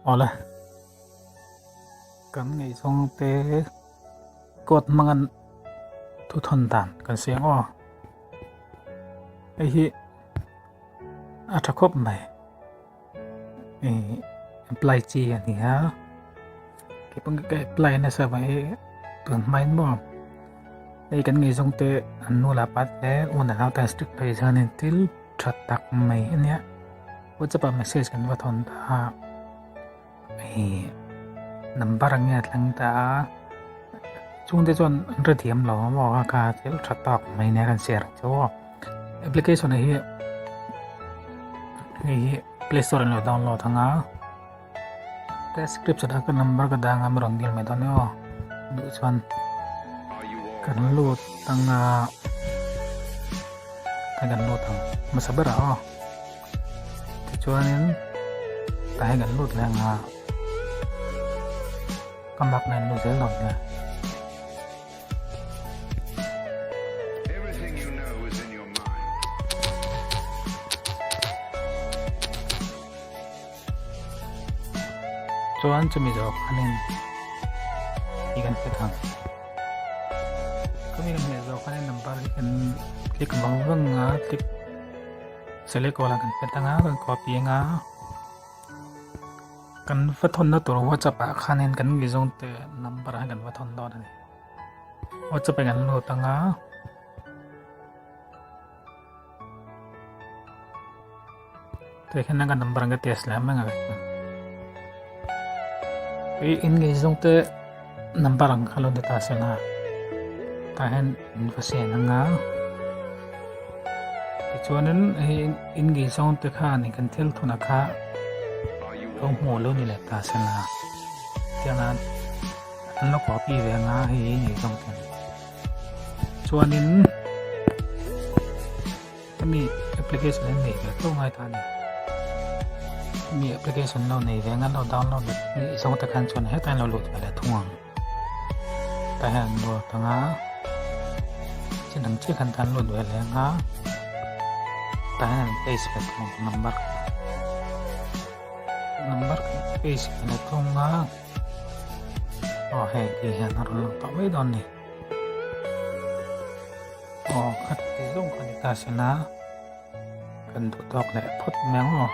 Awle. Kan ngaihzawng te court hmanga thu thawn dan kan siam aw. Hei hi a tha khawp mai. Ih apply chi a ni a. Keipawh ka apply nasa mai tun hmain maw. Hei kan ngaihzawng te an nu lah pa te u nau te an strict phei chuanin thil tha tak mai a nia. WhatsApp ah message kan va thawn ta a ih number ang nge a thleng ta a chungte chuan an hre thiam lo a maw kha thil tha tawk mai nia kan share ang che aw application hi hei hi play store ah an lo download ang a description ah ka number ka dang a mi rawn dil mai dawn nia aw duh chuan kan lut ang a kan lut ang hmasa berah aw. Tichuanin tah hian kan lut leh ang a, ka mak na in lut zel dawn nia. Chuan chumi zawh khanin hi kan hmet ang. Khami kan hmeh zawh khanin number hi kan click vang vang a, click Select all a kan pet anga kan copy anga kan va thawnna tur whatsapp ah khanin kan ngei te number ah kan va thawn dawn a ni whatsapp ah kan lut anga tikhian kan number ang ka test leh mai ang a in ngei te number ang kha lo ni ta sela tah hian in va send anga tichuanin hei in ngei zawng te khan kan thil thuna kha lo hmuh lo ni leh ta sela tianga an lo copy ve anga hei in ngei zawng ten chuanin hemi application hi nei ve tho ngai ta a ni hemi application lo nei ve anga lo download leh i zawng te khan chuan hetah hian lo lut ve leh thung ang tah hian an lut ang a chin ang chiah khan tan lut ve leh ang a tah hian an paste ve thung ang number number paste ve leh thung a aw hei ti hian a rawn lang tawh mai dawn a ni. Aw khat ti zawng kha ni ta sela kan duh tawk leh phawt mai ang aw.